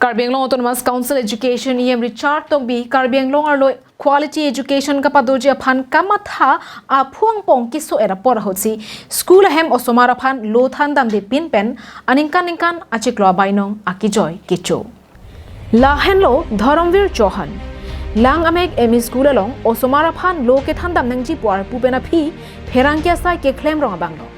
Karbi Anglong Autonomous Council Education EM Richard Tokbi Karbi Anglong arlo quality education ka padoji aphan kamatha aphuang pong kiso era por hochi school hem osomar aphan lo than dam de pin pen aningkan ningkan achiklo bainong akijoy kicho lahenlo Dharamvir Chauhan lang amek emi school along osomar aphan lo ke than dam nangji por pupena phi pherangkia sai ke claim rong banglo.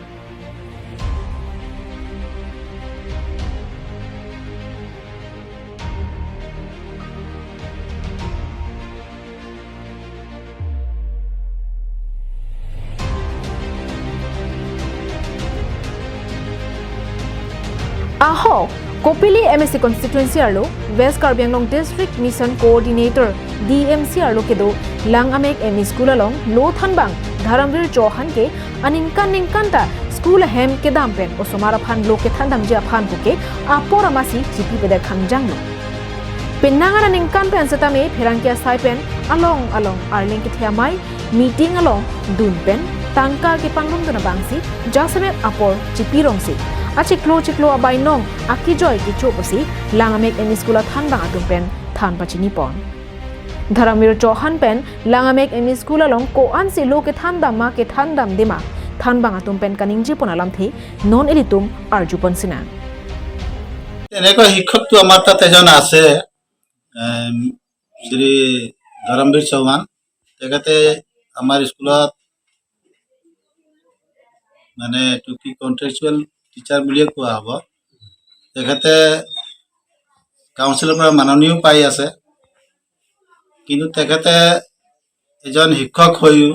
Aho Kopili MSc constituency arlo West Karbi Anglong District Mission Coordinator DMC arlo kedo lang amek ME school along lo thanbang Dharamvir Chauhan ke aningkan ningkan ta school hem ke dampen osomara phan lo ke thandam ja phan ko ke apora masi GP peda khangjang lo penangara ningkan pen satame pherangkia saipen along along arling ke thiamai meeting along dun pen tangka ke panglung dona bangsi jasame apor GP rongsi achiklo chiklo abai nong akijoy ki choposi langamek emi skula than bang atum pen than pachini pon Dharamvir Chauhan pen langamek emi skula long ko an si lo ke than dam ma ke than dam dema than bang atum pen kaningji ponalam the non elitum arjupon sina. তেনেকুৱা শিক্ষকটো আমাৰ তাত এজন আছে, শ্ৰী ধৰমবীৰ চৌহান। তেখেতে আমাৰ স্কুলত মানে এইটো কি কণ্ট্ৰেকচুৱেল টিচাৰ বুলিয়ে কোৱা হ'ব। তেখেতে কাউন্সিলৰ পৰা মাননিও পাই আছে, কিন্তু তেখেতে এজন শিক্ষক হৈও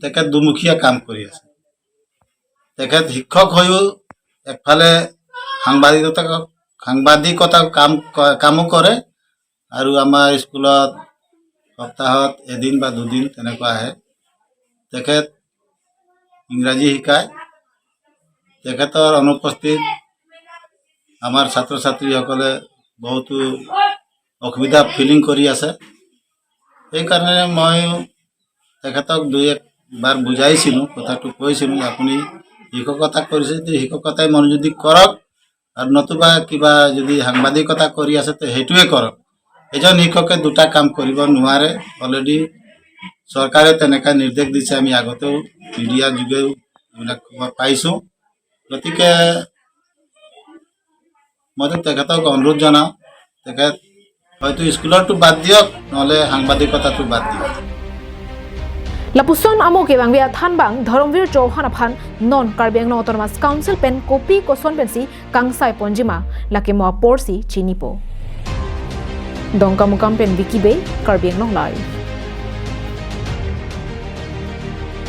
তেখেত দুমুখীয়া কাম কৰি আছে। তেখেত শিক্ষক হৈও একফালে সাংবাদিকতা কামো কৰে আৰু আমাৰ স্কুলত সপ্তাহত এদিন বা দুদিন তেনেকুৱা আহে। তেখেত ইংৰাজী শিকায়। তেখেতৰ অনুপস্থিত আমাৰ ছাত্ৰ ছাত্ৰীসকলে বহুতো অসুবিধা ফিলিং কৰি আছে। সেইকাৰণে মই তেখেতক দুই একবাৰ বুজাইছিলোঁ, কথাটো কৈছিলোঁ, আপুনি শিক্ষকতা কৰিছে যদি শিক্ষকতাই মনোযোগ কৰক আৰু নতুবা কিবা যদি সাংবাদিকতা কৰি আছে তে সেইটোৱে কৰক। এজন শিক্ষকে দুটা কাম কৰিব নোৱাৰে। অলৰেডি চৰকাৰে তেনেকুৱা নিৰ্দেশ দিছে, আমি আগতেও মিডিয়াৰ যোগেও এইবিলাক খবৰ পাইছোঁ। গতিকে মইতো তেখেতক অনুৰোধ জনাওঁ, তেখেত হয়তো স্কুলৰটো বাদ দিয়ক, নহ'লে সাংবাদিকতাটো বাদ দিয়ক। Lapuson amo ke bang bia than bang Dharamvir Chauhan aphan non Karbi Anglong Autonomous Council pen kopi koson pen si kangsai ponjima lake mo porsi chinipo dongka mukam pen vikibe Karbi Anglong live.